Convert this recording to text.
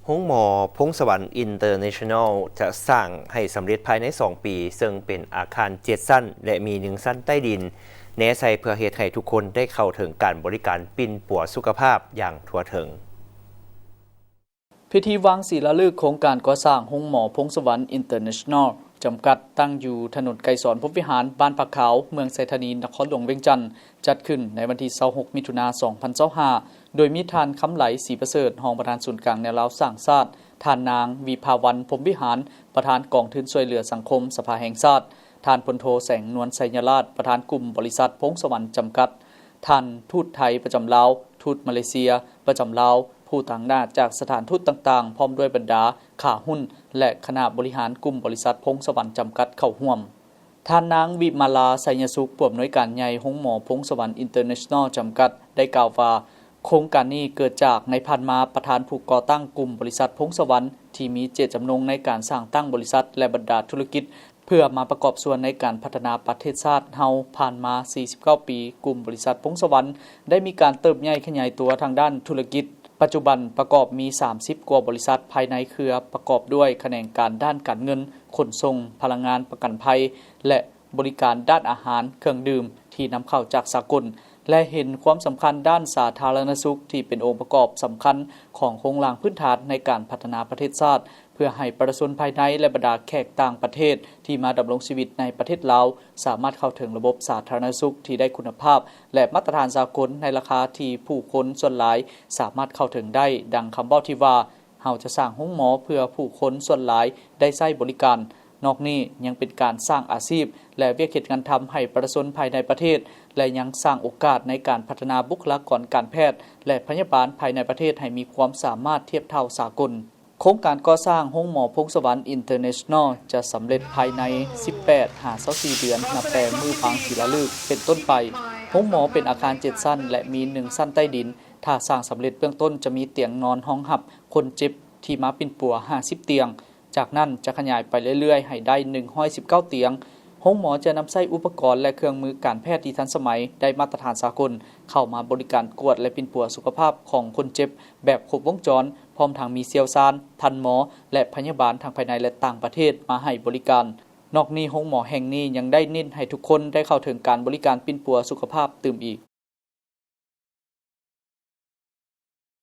ໂຮງໝໍພົງສະຫວັນອິນເຕີເນຊັນແນວ ຈະສ້າງໃຫ້ສຳເລັດພາຍໃນສອງປີ, ເຊິ່ງເປັນອາຄານເຈັດຊັ້ນ ແລະ ມີໜຶ່ງຊັ້ນໃຕ້ດິນ ແນໃສ່ເພື່ອເຮັດໃຫ້ທຸກຄົນໄດ້ເຂົ້າເຖິງການບໍລິການປິ່ນປົວສຸຂະພາບຢ່າງທົ່ວເຖິງ. ພິທີວາງສີລາລຶກໂຄງການກໍ່ສ້າງໂຮງໝໍພົງສະຫວັນອິນເຕີເນຊັນແນວ ຈຳກັດ, ຕັ້ງຢູ່ຖະໜົນໄກສອນພົມວິຫານ, ບ້ານຜາຂາວ, ເມືອງໄຊທານີ, ນະຄອນຫຼວງວຽງຈັນ, ຈັດຂຶ້ນໃນວັນທີຊາວຫົກ ມິຖຸນາ ສອງພັນຊາວຫ້າ ໂດຍມີທ່ານ ຄຳໄຫຼ ສີປະເສີດ ຮອງປະທານສູນກາງແນວລາວສ້າງຊາດ, ທ່ານນາງ ວິພາວັນ ພົມວິຫານ ປະທານກອງທຶນຊ່ວຍເຫຼືອສັງຄົມສະພາແຫ່ງຊາດ, ທ່ານ ພົນໂທ ແສງນວນ ໄຊຍະລາດ ປະທານກຸ່ມບໍລິສັດພົງສະຫວັນຈຳກັດ, ທ່ານທູດໄທປະຈຳລາວ, ທູດມາເລເຊຍປະຈຳລາວ, ຜູ້ຕາງໜ້າຈາກສະຖານທູດຕ່າງໆ ພ້ອມດ້ວຍບັນດາຂາຫຸ້ນ ແລະ ຄະນະບໍລິຫານກຸ່ມບໍລິສັດພົງສະຫວັນຈຳກັດເຂົ້າຮ່ວມ. ທ່ານນາງ ວິມາລາ ໄຊຍະສຸກ ຜູ້ອຳນວຍການໃຫຍ່ໂຮງໝໍພົງສະຫວັນອິນເຕີເນຊັນແນວ ຈຳກັດ ໄດ້ກ່າວວ່າ ໂຄງການນີ້ເກີດຈາກໃນຜ່ານມາ ປະທານຜູ້ກໍ່ຕັ້ງກຸ່ມບໍລິສັດພົງສະຫວັນ ທີ່ມີເຈດຈຳນົງໃນການສ້າງຕັ້ງບໍລິສັດ ແລະ ບັນດາທຸລະກິດ ເພື່ອມາປະກອບສ່ວນໃນການພັດທະນາປະເທດຊາດເຮົາ. ຜ່ານມາສີ່ສິບເກົ້າປີ, ກຸ່ມບໍລິສັດພົງສະຫວັນໄດ້ມີການເຕີບໃຫຍ່ຂະຫຍາຍຕົວທາງດ້ານທຸລະກິດ. ປັດຈຸບັນປະກອບມີສາມສິບກວ່າບໍລິສັດພາຍໃນເຄືອ, ປະກອບດ້ວຍຂະແໜງການດ້ານການເງິນ, ຂົນສົ່ງ, ພະລັງງານ, ປະກັນໄພ ແລະ ບໍລິການດ້ານອາຫານ, ເຄື່ອງດື່ມທີ່ນຳເຂົ້າຈາກສາກົນ ແລະ ເຫັນຄວາມສຳຄັນດ້ານສາທາລະນະສຸກ ທີ່ເປັນອົງປະກອບສຳຄັນຂອງໂຄງລ່າງພື້ນຖານໃນການພັດທະນາປະເທດຊາດ, ເພື່ອໃຫ້ປະຊາຊົນພາຍໃນ ແລະ ບັນດາແຂກຕ່າງປະເທດທີ່ມາດຳລົງຊີວິດໃນປະເທດລາວ ສາມາດເຂົ້າເຖິງລະບົບສາທາລະນະສຸກທີ່ໄດ້ຄຸນນະພາບ ແລະ ມາດຕະຖານສາກົນໃນລາຄາທີ່ຜູ້ຄົນສ່ວນຫຼາຍສາມາດເຂົ້າເຖິງໄດ້, ດັ່ງຄຳເວົ້າທີ່ວ່າ, ເຮົາຈະສ້າງໂຮງໝໍເພື່ອຜູ້ຄົນສ່ວນຫຼາຍໄດ້ໃຊ້ບໍລິການ. ນອກນີ້ຍັງເປັນການສ້າງອາຊີບ ແລະ ວຽກເຮັດງານທຳໃຫ້ປະຊາຊົນພາຍໃນປະເທດ ແລະ ຍັງສ້າງໂອກາດໃນການພັດທະນາບຸກຄະລາກອນການແພດ ແລະ ພະຍາບານພາຍໃນປະເທດໃຫ້ມີຄວາມສາມາດທຽບເທົ່າສາກົນ. ໂຄງການກໍ່ສ້າງໂຮງໝໍພົງສະຫວັນອິນເຕີເນຊັນແນວ ຈະສຳເລັດພາຍໃນສິບແປດຫາຊາວສີ່ເດືອນ ນັບແຕ່ມື້ວາງສີລາລຶກເປັນຕົ້ນໄປ. ໂຮງໝໍເປັນອາຄານເຈັດຊັ້ນ ແລະ ມີໜຶ່ງຊັ້ນໃຕ້ດິນ. ຖ້າສ້າງສຳເລັດເບື້ອງຕົ້ນຈະມີຕຽງນອນຮອງຮັບຄົນເຈັບທີ່ມາປິ່ນປົວຫ້າສິບຕຽງ. ຈາກນັ້ນຈະຂະຫຍາຍໄປເລື້ອຍໆໃຫ້ໄດ້ໜຶ່ງຮ້ອຍສິບເກົ້າຕຽງ. ໂຮງໝໍຈະນຳໃຊ້ອຸປະກອນ ແລະ ເຄື່ອງມືການແພດທີ່ທັນສະໄໝ, ໄດ້ມາດຕະຖານສາກົນ, ເຂົ້າມາບໍລິການກວດ ແລະ ປິ່ນປົວສຸຂະພາບຂອງຄົນເຈັບແບບຄົບວົງຈອນ, ພ້ອມທັງມີຊ່ຽວຊານ, ທັນໝໍ ແລະ ພະຍາບານທັງພາຍໃນ ແລະ ຕ່າງປະເທດມາໃຫ້ບໍລິການ. ນອກນີ້, ໂຮງໝໍແຫ່ງນີ້ຍັງໄດ້ເນັ້ນໃຫ້ທຸກຄົນໄດ້ເຂົ້າເຖິງການບໍລິການປິ່ນປົວສຸຂະພາບຕື່ມອີກ.